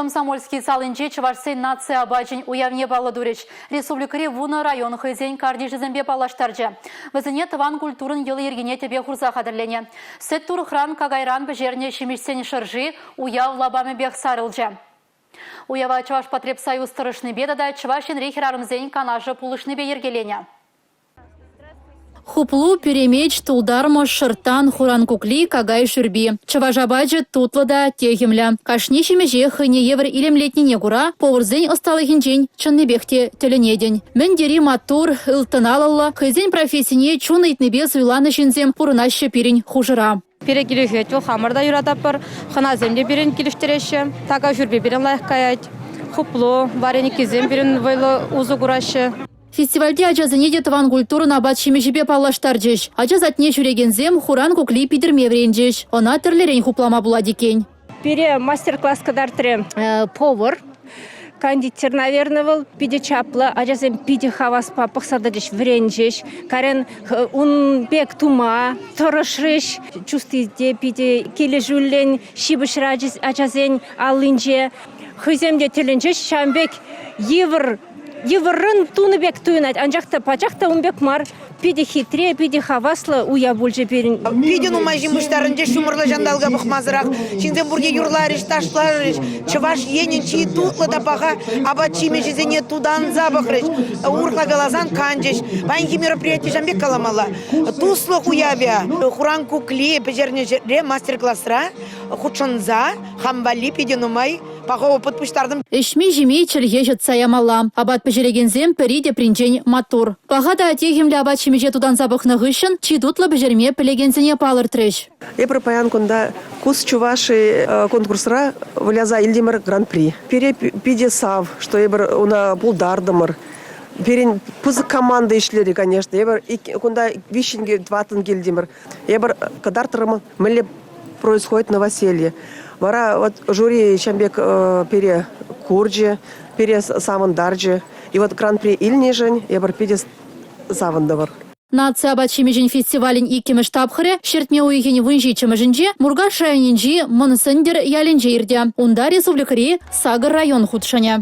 Комсомольски салинче чӑвашсен наци апачӗн уявне паллӑ турӗҫ. Республикӑри вунӑ район хӑйсен картишӗсемпе паллаштарчӗ. Вӗсене тӑван культурӑн йӑли-йӗркине тӗпе хурса хатӗрленӗ. Сӗт турӑхран, какайран пӗҫернӗ ҫимӗҫсен шӑрши уяв лапамӗпех сарӑлчӗ. Уява Чӑвашпотребсоюз тӑрӑшнипе тата Чӑваш Енри хӗрарӑмсен канашӗ пулӑшнипе йӗркеленӗ. Хуплу, пӳремеч, тултармӑш, шӑрттан, хуран кукли, какай шӳрпи. Чӑваш апачӗ тутлӑ та техӗмлӗ. Кашни ҫимӗҫе хӑйне евӗр илемлетнине кура поварсен ӑсталӑхӗнчен чӑннипех те тӗлӗнетӗн. Мӗн тери маттур, ылтӑн алӑллӑ, хӑйсен профессине чун ыйтнипе суйланӑ ҫынсем пурӑнаҫҫӗ пирӗн хушӑра. Пире килӗшет вӑл, хамӑр та юрататпӑр. Хӑнасем те пирӗн килӗштереҫҫӗ. Така шӳрпи пирӗн лайӑх каять. Хуплу, вареникисем пирӗн вӑйлӑ усӑ кураҫҫӗ. Фестивальте ачасене те тӑван культурӑн апат-ҫимӗҫӗпе паллаштарчӗҫ. Ача садне ҫӳрекенсем хуран кукли питӗрме вӗренчӗҫ. Ӑна тӗрлӗрен хуплама пулать иккен. Пире мастер-класс кӑтартрӗ повар. Кондитер, наверное, вӑл питӗ чаплӑ. Ачасем питӗ хаваспа пӑхса тӑчӗҫ, вӗренчӗҫ. Карен ун пек тума тӑрӑшрӗҫ. Чусти те питӗ килӗшӳллӗн ҫыпӑҫрӗ ачасен аллинче. Хӑйсем те тӗлӗнчӗҫ, ҫавӑн пек йывӑр йывӑррӑн тунӑ пек туйӑнать, анчах та пачах та ун пек мар. Питӗ хитре, питӗ хаваслӑ уяв пулчӗ пирӗн. Питӗ нумай ҫын пуҫтарӑнчӗ ҫумӑрлӑ ҫанталӑка пӑхмасӑрах. Ҫынсем пурте юрларӗҫ, ташларӗҫ. Чӑваш Енӗн чи тутлӑ та паха апат-ҫимӗҫӗсене тутанса пӑхрӗҫ. Урӑхла каласан, канчӗҫ. Паянхи мероприяти ҫавӑн пек каламалла. Туслӑх уявӗ хуран кукли пӗҫернӗ ҫӗре мастер-класра хутшӑнса хам валли питӗ нумай Паха опыт пуҫтартӑм. Ӗҫми-ҫими чӗлхе ҫӑтса ямалла. Апат пӗҫерекенсем пӗри тепринчен маттур. Паха та техӗмлӗ апат-ҫимӗҫе тутанса пӑхнӑ хыҫҫӑн чи тутлӑ пӗҫерме пӗлекенсене палӑртрӗҫ. Эпир паян кунта Вкус Чувашии конкурсра выляса илтӗмӗр гран-при. Пире питӗ сав, что эпир ӑна пултартӑмӑр. Пирӗн пысӑк команда ӗҫлерӗ, конечно. Эпир кунта виҫҫӗн тӑваттӑн килтӗмӗр. Эпир кӑтартрӑмӑр мӗнле происходит новоселье. Вара вот жюри ҫавӑн пек пире курчӗ, пире савӑнтарчӗ. И вот гран-при илнишӗн эпир питӗ савӑнтӑмӑр. Наци апат-ҫимӗҫӗн фестивалӗн иккӗмӗш тапхӑрӗ ҫӗртме уйӑхӗн 17-мӗшӗнче Муркаш районӗнчи Мӑн Сӗнтӗр ялӗнче иртӗ. Унта республикӑри сакӑр район хутшӑнӗ.